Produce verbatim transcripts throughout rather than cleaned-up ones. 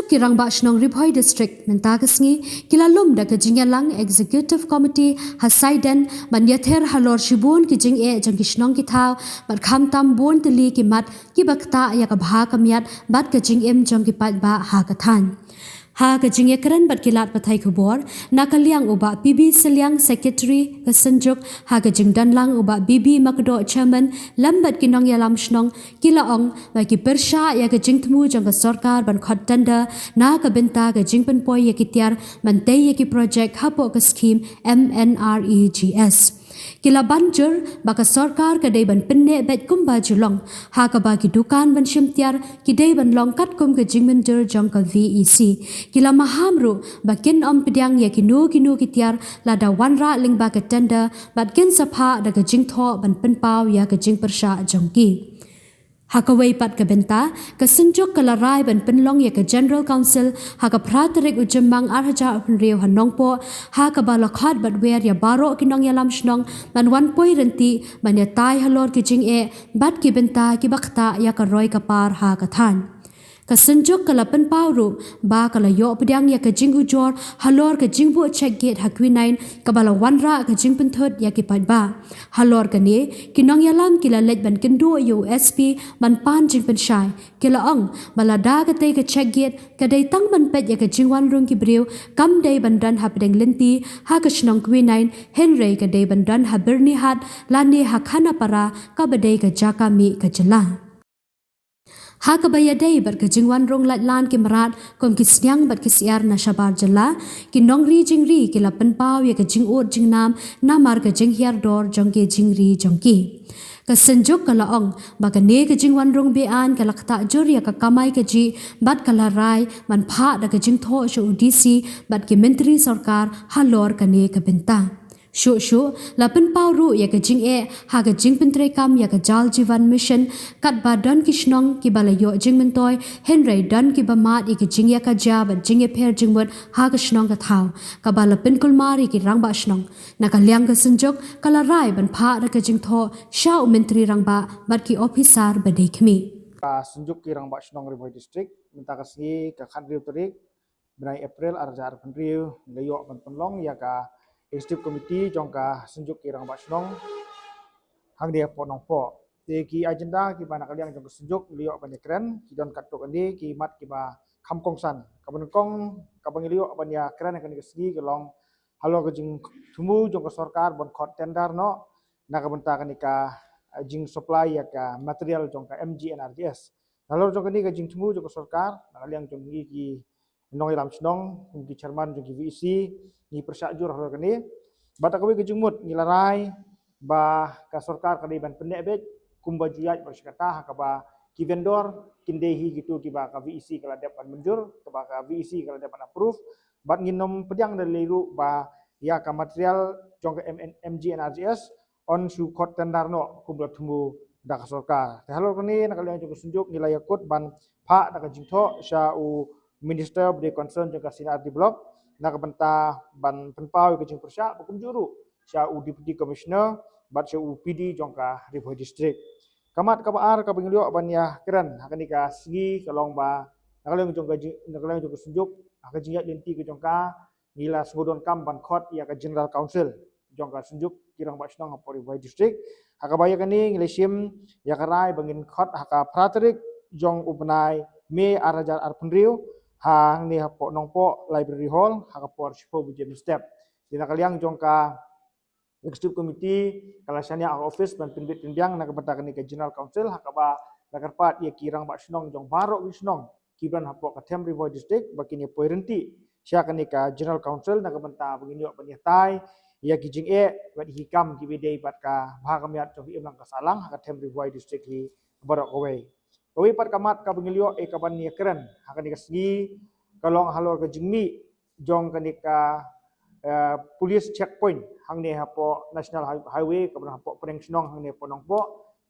Ki Rangbah Shnong Ri Bhoi District mynta ka sngi ki la lum da ka jingïalang Executive Committee ha Saiden ban ïather halor shibun ki jingeh jong ki shnong ki thaw bad khamtam bun tylli ki mat kiba ktah ïa ka bha ka miat bad ka jingim jong ki paidbah ha ka thaiñ. Ha ka jingïakren bad ki lad pathai khubor, na ka liang u Bah P B Sylliang, Secretary ka Synjuk, ha ka jingdonlang u Bah B B Makdoh, Chairman, lem bad ki nongïalam shnong, ki la ong ba ki pyrshah ïa ka jingthmu jong ka sorkar ban khot tender na ka bynta ka jingpynpoi ïa ki tiar ban tei ïa ki projek hapoh ka skhim M N R E G S. Ki la ban jur ba ka sorkar ka dei ban pynneh beit kumba ju long, ha kaba ki dukan ban shim tiar ki dei ban long katkum ka jingmynjur jong ka V E C. Ki la maham ruh ba kin ym pdiang ïa kino kino ki tiar lada wanrah lyngba ka tender bad kin sa phah da ka jingthoh ban pynpaw ïa ka jingpyrshah jong ki. Ha kawei pat ka bynta, ka Synjuk ka la rai ban pynlong ïa ka General Council ha ka phra tarik u Jymmang ar hajar arphew hynriew ha Nongpoh, ha kaba la khot bad wer ïa baroh ki nongïalam shnong ban wan poi ryntih ban ïatai halor ki jingeh bad ki bynta kiba ktah ïa ka roi ka par ha ka thaiñ. Ka Synjuk ka la pynpaw ruh ba ka la ïoh pdiang ïa ka jingujor halor ka jingbuh check gate ha Quinine kaba la wanrah ka jingpynthut ïa ki paidbah. Halor kane, ki nongïalam ki la leit ban kynduh ïa u S P ban pan jingpynshai. Ki la ong ba lada katei ka check gate ka dei tang ban peit ïa ka jingwan rung ki briew, kam dei ban don hapdeng lynti ha ka shnong Quinine, hynrei ka dei ban don ha Byrnihat lane ha Khanapara kaba dei ka jaka mih ka jylla. Ha kaba ïadei bad ka jingwan rung laitlan ki mrad kum ki sniang bad ki syiar na shabar jylla, ki nongri jingri ki la pynpaw ïa ka jingud jingnam namar ka jinghiar dor jong ki jingri jong ki. Ka Synjuk ka la ong ba kane ka jingwan rung be-aiñ ka la ktah jur ïa ka kamai kajih bad ka la rai ban phah da ka jingthoh sha u D C bad ki myntri sorkar halor kane ka bynta. Shuh shuh, la pynpaw ruh ïa ka jingeh ha ka jingpyntreikam ïa ka Jal Jeevan Mission, katba don ki shnong kiba la ïoh jingmyntoi, hynrei don kiba mad ïa ka jingïakajia bad jingïapher jingmut ha ka shnong ka thaw, kaba la pynkulmar ïa ki rangbah shnong. Na ka liang ka Synjuk ka la rai ban phah da ka jingthoh sha u Myntri Rangbah bad ki ophisar ba dei khmih. Ka Synjuk ki Rangbah Shnong Ri Bhoi District, mynta ka sngi ka khathynriew tarik bnai April ar hajar arphew hynriew, ngi la ïoh ban pynlong ïa ka Executive Committee jong ka Synjuk ki Rangbah Shnong hangne hapoh Nongpoh. Te ki agenda kiba na ka liang jong ka Synjuk ngi la ïoh ban ïakren ki don katto katne ki mat kiba kham kongsan. Kaba nyngkong kaba ngi la ïoh ban ïakren ha kane ka sngi ka long halor ka jingthmu jong ka sorkar ban khot tender noh na ka bynta kane ka, eh, jingsupply ïa ka material jong ka M G N R G S. Halor jong kane ka jingthmu jong ka sorkar, na ka liang jong ngi ki nongïalam shnong, kum ki chairman jong ki V E C, ngi pyrshah jur halor kane. Bad ha kawei ka jingmut ngi la rai ba ka sorkar ka dei ban pynneh beit kumba ju ïaid bad shi katta, ha kaba ki vendor kin dei hi kito kiba ka V E C ka la dep ban mynjur, kaba ka V E C ka la dep ban approve. Bad ngin ym pdiang da lei ruh ba ïa ka material jong ka M N, M G N R G S yn shu khot tender noh kumba la thmu da ka sorkar. Te halor kane na ka liang jong ka Synjuk ngi la ïakut ban phah da ka jingthoh sha u Minister ba dei concern jong ka C and R D Block na ka bynta ban pynpaw ïa ka jingpyrshah, bad kumjuh ruh sha u Deputy Commissioner bad sha u P D jong ka Ri Bhoi District. Ka mat kaba ar kaba ngi la ïoh ban ïakren ha kane ka sngi ka long ba na ka liang jong ka jing-, na ka liang jong ka Synjuk, ha ka jingïaid lynti ka jong ka, ngi la sngewdonkam ban khot ïa ka General Council jong ka Synjuk ki Rangbah Shnong hapoh Ri Bhoi District. Ha kaba ïa kane ngi la shim ïa ka rai ba ngin khot ha ka phra tarik jong u bnai May ar hajar arphew hynriew, hangne hapoh Nongpoh Library Hall, ha ka por shiphew baje mynstep. Te na ka liang jong ka Executive Committee ka la shaniah ha office ban pynbit pynbiang na ka bynta kane ka General Council, ha kaba la kyrpad ïa ki Rangbah Shnong jong baroh ki shnong ki ban hapoh ka Them Ri Bhoi District ba kin ïa poi ryntih sha kane ka General Council na ka bynta ba ngin ïoh ban ïatai ïa ki jingeh bad ki kam kiba dei bad ka bha ka miat jong ka imlang ka sahlang ha ka Them Ri Bhoi District hi baroh kawei. Kawei pat ka mat kaba ngi la ïoh ïa ka ban ïakren ha kane ka sngi ka long halor ka jingmih jong kane ka, eh, police checkpoint hangne hapoh National High-, Highway kaba hapoh pdeng shnong hangne hapoh Nongpoh,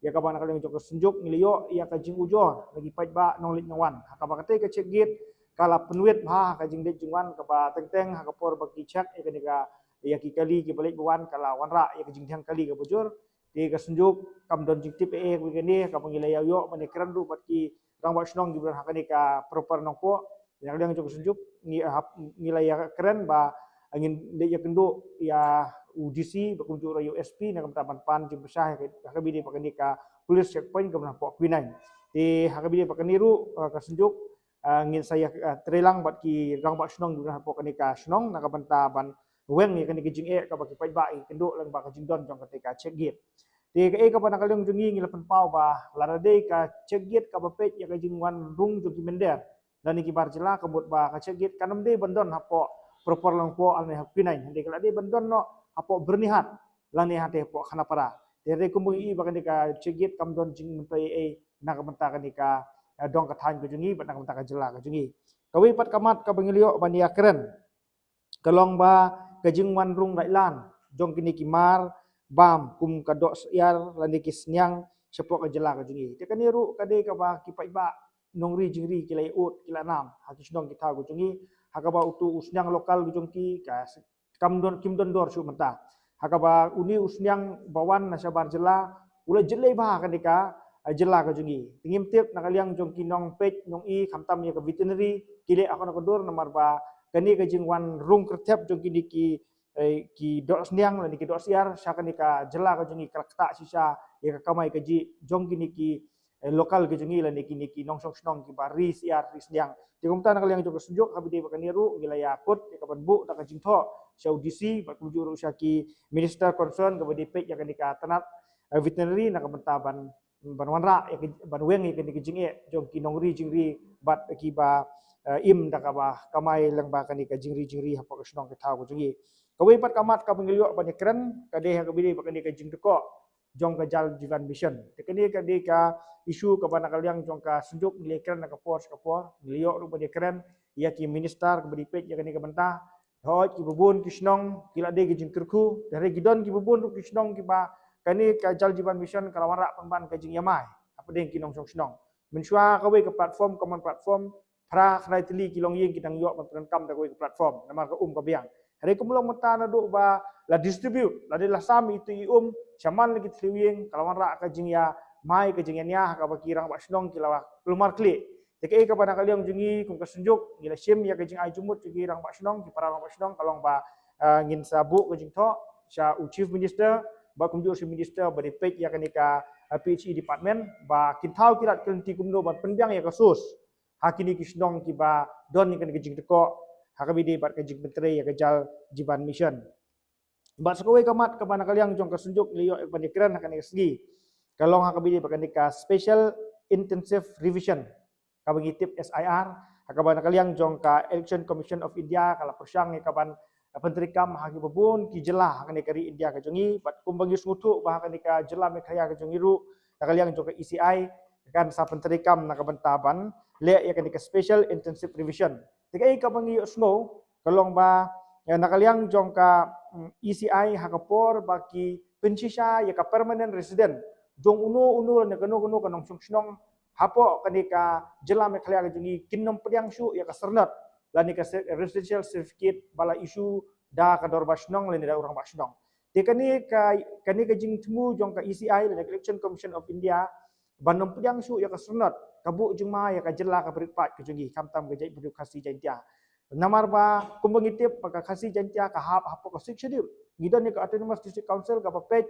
ïa kaba na ka liang jong ka Synjuk ngi la ïoh ïa ka jingujor na ki paidbah nongleit nongwan. Ha kaba katei ka check gate ka la pynwit bha ha ka jingleit jingwan kaba teng teng ha ka por ba ki check ïa kane ka, ïa ki kali kiba leit ba wan ka la wanrah ïa ka jingdheng kali kaba jur. Te ka Synjuk kam don jingtip eh eh kaba kane kaba ngi la ïoh ban ïakren ruh bad ki Rangbah Shnong kiba don ha kane ka proper Nongpoh. Ïa ka liang jong ka Synjuk ngi hap ngi la ïakren ba ngin leit ïakynduh ïa u D C bad kumjuh ruh ïa u S P na ka bynta ban pan jingpyrshah ha kaba ïadei bad kane ka police checkpoint kaba na hapoh Quinine. Te ha kaba ïadei bad kane ruh ka Synjuk ngin sa ïa trei lang bad ki rangbah shnong jong kane ka shnong na ka bynta ban weng ïa kane ka jingeh kaba ki paidbah ki kynduh lyngba ka jingdon jong kane ka check gate. Te kaei kaba na ka liang jong ngi ngi la pynpaw ba lada dei ka check gate kaba peit ïa ka jingwan rung jong ki mynder lane ki bar jylla, ka mut ba ka check gate kan ym dei ban don hapoh Pyrpor Langpor lane ha Quinine, hynrei ka la dei ban don noh hapoh Byrnihat lane hangtei hapoh Khanapara. Te hynrei kumba ngi i ba kane ka check gate kam don jingmyntoi ei na ka bynta kane ka dong ka thaiñ ka jong ngi bad na ka bynta ka jylla ka jong ngi. Kawei pat ka mat kaba ngi la ïoh ban ïakren ka long ba ka jingwan rung raitlan jong kine ki mar bam kum ka dohsyiar lane ki sniang shapoh ka jylla ka jong ngi. Te kane ruh ka dei kaba ki paidbah nongri jingri ki la ïa ud ki la nam ha ki shnong ki thaw ka jong ngi, ha kaba utu u sniang local ka jong ki ka kam don, kim don dor shuh mynta. Ha kaba une u sniang ba wan na shabar jylla u la jyllei bha kane ka jylla ka jong ngi. Te ngim tip na ka liang jong ki nongpeit nong-i khamtam ïa ka veterinary ki leh ha kano ka dur namar ba kane ka jingwan rung kyrthep jong kine ki ki dohsniang lane ki dohsyiar sha kane ka jylla ka jong ngi ka la ktah shisha ïa ka kamai kajih jong kine ki local ka jong ngi lane kine ki nongshong shnong kiba ri syiar ri sniang. Te kumta na ka liang jong ka Synjuk ha kaba ïadei bad kane ruh ngi la ïa kut ïa ka ban buh da ka jingthoh sha u D C bad kumjuh ruh sha ki minister concern kaba dei peit ïa kane ka tnat veterinary na ka bynta ban ban wanrah ïa ka ban weng ïa kane ka jingeh jong ki nongri jingri bad kiba im da kaba kamai lyngba kane ka jingri jingri hapoh ka shnong ka thaw ka jong ngi. Kawei pat ka mat kaba ngi la ïoh ban ïakren ka dei ha kaba ïadei bad kane ka jingdkoh jong ka Jal Jeevan Mission. Te kane ka dei ka issue kaba na ka liang jong ka Synjuk ngi la ïakren na ka por sha ka por, ngi la ïoh ruh ban ïakren ïa ki minister kaba dei peit ïa kane ka bynta. Hooid kiba bun ki shnong ki la dei ka jingkyrkhu, te hynrei ki don kiba bun ruh ki shnong kiba kane ka Jal Jeevan Mission ka la wanrah pynban ka jingïamai hapdeng ki nongshong shnong. Mynshuwa kawei ka platform, common platform, phra khyndai tylli ki longïing ki dang ïoh ban pyndonkam da kawei ka platform namar ka um ka biang. Hynrei kumba long mynta naduh ba la distribute, la dei la sam ïa itu i um sha man la ki thliew ïing, ka la wanrah ka jingïamai ka jingïania ha kaba ki rangbah shnong ki la kulmar khlieh. Te kaei kaba na ka liang jong ngi kum ka Synjuk ngi la shim ïa ka jingai jingmut jong ki rangbah shnong, ki para rangbah shnong ka long ba ngin sa buh ka jingthoh sha u Chief Minister bad kumjuh sha u Minister ba dei peit ïa kane ka P H E department ba kin thaw ki lad ki lynti kumno ban pynbiang ïa ka source ha kine ki shnong kiba don ïa kane ka jingdkoh ha kaba ïadei bad ka jingpyntrei ïa ka Jal Jeevan Mission. Bad sa kawei ka mat kaba na ka liang jong ka Synjuk ngi la ïoh ban ïakren ha kane ka sngi ka long ha kaba ïadei bad kane ka Special Intensive Revision kaba ngi tip S I R, ha kaba na ka liang jong ka Election Commission of India ka la pyrshang ïa ka ban pyntreikam ha kiba bun ki jylla ha kane ka ri India ka jong ngi. Bad kumba ngi sngewthuh ba ha kane ka jylla Meghalaya ka jong ngi ruh na ka liang jong ka E C I kan sa pyntreikam na ka bynta ban leh ïa kane ka Special Intensive Revision. Te kaei kaba ngi ïohsngew ka long ba na ka liang jong ka E C I ha ka por ba ki pynshisha ïa ka permanent resident jong uno uno lane kano kano ka nongshong shnong hapoh kane ka jylla Meghalaya ka jong ngi kin ym pdiang shuh ïa ka syrnod lane ka residential certificate ba la issue da ka dorbar shnong lane da u rangbah shnong. Te kane ka kane ka jingthmu jong ka E C I lane ka Election Commission of India ban ym pdiang shuh ïa ka syrnod ka buh jingma ïa ka jylla kaba rit paid ka jong ngi khamtam ka jaitbynriew Khasi Jaintia. Namar ba kumba ngi tip ba ka Khasi Jaintia ka hap hapoh ka Sixth Schedule. Ngi don ïa ka Autonomous District Council kaba peit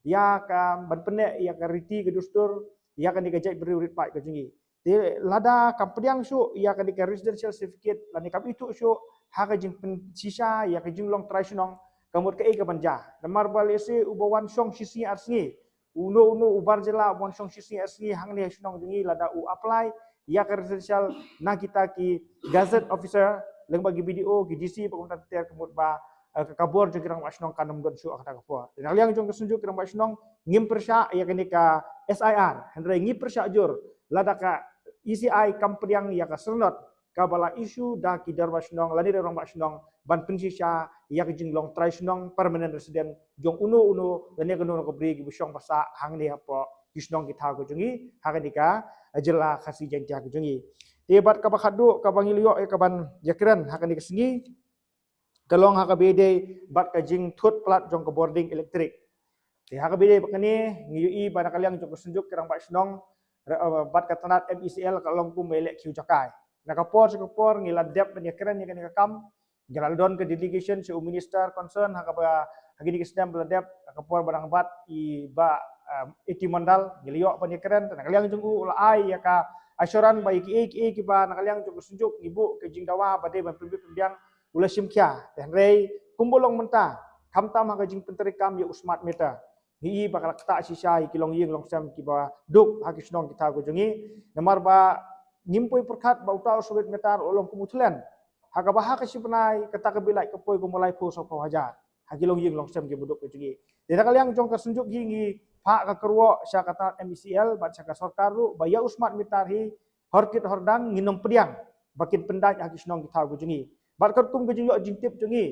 ïa ka ban pynneh ïa ka riti ka dustur ïa kane ka jaitbynriew rit paid ka jong ngi. Te lada kam pdiang shuh ïa kane ka residential certificate lane kam ithuh shuh ha ka jingpynshisha ïa ka jinglong trai shnong ka mut kaei kaban jia. Namar ba lehse uba wan shong shisngi arsngi uno uno u bar jylla uba wan shong shisngi arsngi hangne ha shnong jong ngi lada u apply ïa ka residential na kita ki gazette officer lyngba ki B D O ki D C bad kumta ter ka mut ba ka bor jong ki rangbah shnong kan ym don shuh ha kata ka por. Na ka liang jong ka Synjuk ki rangbah shnong ngim pyrshah ïa kane ka S I R hynrei ngi pyrshah jur lada ka E C I kam pdiang ïa ka syrnod kaba la issue da ki dorbar shnong lane da u rangbah shnong ban pynshisha ïa ka jinglong trai shnong permanent resident jong uno uno lane kano kano ka bri kiba shong ba sah hangne hapoh ki shnong ki thaw ka jong ngi ha kane ka jylla Khasi Jaintia ka jong ngi. Te bad kaba khatduh kaba ngi la ïoh ïa kaban ïakren ha kane ka sngi ka long ha kaba ïadei bad ka jingthut palat jong ka bording elektrik. Te ha kaba ïadei bad kane ngi ïohi ba na ka liang jong ka Synjuk ki rangbah shnong bad ka tnat M E C L ka long kum ba ïaleh kiew jakai. Na ka por sha ka por ngi la dep ban ïakren ïa kane ka kam. Ngi la don ka delegation sha u minister concern ha kaba ha kine ki snem ba la dep, ha ka por ba dang bat i Bah, um, A T Mondal, ngi la ïoh ban ïakren, na ka liang jong u u la ai ïa ka assurance ba ïa kiei kiei kiba na ka liang jong ka Synjuk ngi buh ka jingdawa ba dei ban pynbit pynbiang u la shim khia. Te hynrei kumba long mynta, khamtam ha ka jingpyntreikam ïa u smart meter, ngi i ba ka la ktah shisha ïa ki longïing longsem kiba duk ha ki shnong ki thaw ka jong ngi. Namar ba ngim poi pyrkhat ba uta u smart meter u long kum u thlen. Ha kaba ha ka shi bnai kata ka bill light ka poi kum u laiphew sawphew hajar ha ki longïing longsem kiba duk ka jong ngi. Te na ka liang jong ka Synjuk hi ngi phah ka kyrwoh sha kata M E C L bad sha ka sorkar ruh ba ïa u smart meter hi hor kit hor dang ngin ym pdiang ba kin pyndait ha ki shnong ki thaw ka jong ngi. Bad katkum ka jingïoh jingtip jong ngi,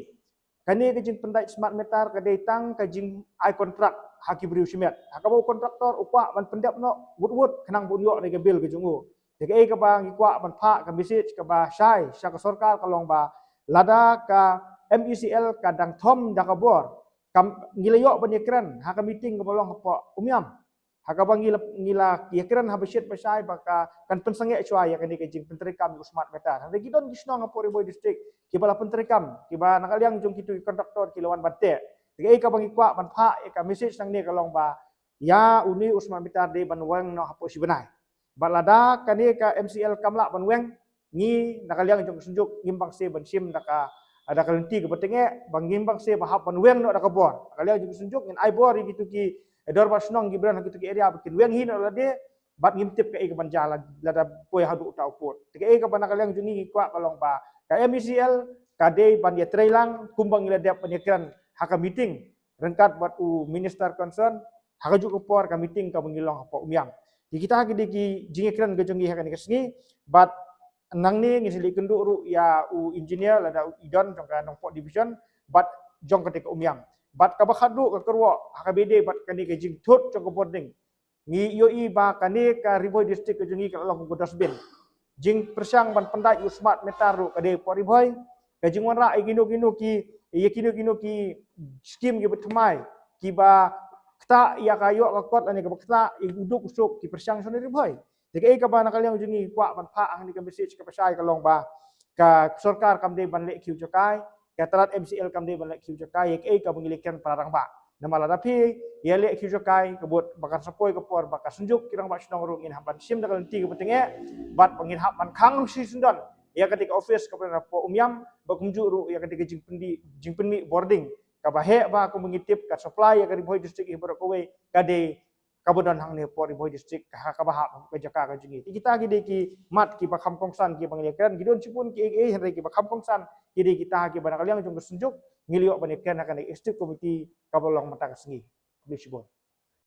kane ka jingpyndait smart meter ka dei tang ka jingai contract ha ki briew shimet. Ha kaba u contractor u kwah ban pyndep noh wut wut khnang ba un ïoh ïa ka bill ka jong u. Te kaei kaba ngi kwah ban phah ka message kaba shai sha ka sorkar ka long ba lada ka M E C L ka dang thom da ka bor, kam ngi la ïoh ban ïakren ha ka meeting kaba long hapoh Umiam. Ha kaba ngi la, ngi la ïakren ha ba shit ba shai ba ka kan pynsangeh shuwa ïa kane ka jingpyntreikam ïa u smart meter. Hynrei ki don ki shnong hapoh Ri Bhoi District kiba la pyntreikam, kiba na ka liang jong kito ki contractor ki la wan ban teh. Te kaei kaba ngi kwah ban phah ïa ka message nangne ka long ba ïa une u smart meter dei ban weng noh hapoh shi bnai. Bad lada kane ka M C L kam lah ban weng, ngi na ka liang jong ka Synjuk ngim bang seh ban shim da ka, da ka lynti kaba tyngeh, ba ngim bang seh ba hap ban weng noh da ka bor. Na ka liang jong ka Synjuk ngin ai bor ïa kito ki, eh, dorbar shnong kiba don ha kito ki area ba kin weng hi noh lade, bad ngim tip kaei kaban jia la, lada poi haduh uta u pud. Te kaei kaba na ka liang jong ngi ngi kwah ka long ba ka M E C L ka dei ban ïatreilang kumba ngi la dep ban ïakren ha ka meeting ryngkat bad u minister concern, ha kajuh ka por ka meeting kaba ngi long hapoh Umiam. Te kita ki dei ki jingïakren ka jong ngi ha kane ka sngi, bad nangne ngin sa leit kynduh ruh ïa u engineer lada u i don jong ka Nongpoh Division bad jong kata ka Umiam. Bad kaba khatduh ka kyrwoh ha kaba ïadei bad kane ka jingthut jong ka bording. Ngi ïohi ba kane ka Ri Bhoi District ka jong ngi ka la long kum ka dustbin. Jingpyrshang ban pyndait ïa u smart meter ruh ka dei hapoh Ri Bhoi. Ka jingwanrah ïa kino kino ki, ïa kino kino ki skim kiba thymmai, kiba ktah ïa ka ïoh ka kot lane kaba ktah ïa u duk u suk, ki pyrshang shane Ri Bhoi. Te kaei kaba na ka liang jong ngi kwah ban phah hangne ka message kaba shai ka long ba ka sorkar kam dei ban leh khiew jaka, ka tnat M C L kam dei ban leh khiew jaka ïa kaei kaba ngi leh kren para rangbah. Namar lada phi ïa leh khiew jaka ka mut ba kan sa poi ka por ba ka Synjuk ki rangbah shnong ruh ngin hap ban shim da ka lynti kaba tyngeh, bad ba ngin hap ban khang shi syndon ïa kata ka office kaba na hapoh Umiam, bad kumjuh ruh ïa kata ka jingpynmih, jingpynmih bording kaba heh ba kumba ngi tip ka supply ïa ka Ri Bhoi District hi baroh kawei ka dei kaba don hangne hapoh Ri Bhoi District, ka ha kaba hap ka jaka ka jong ngi. Te kita ki dei ki mat kiba kham kongsan kiba ngi ïakren, ki don shibun kiei kiei hynrei kiba kham kongsan ki dei kita kiba na ka liang jong ka Synjuk ngi la ïoh ban ïakren ha kane ka executive committee kaba long mynta ka sngi. Khublei shibun.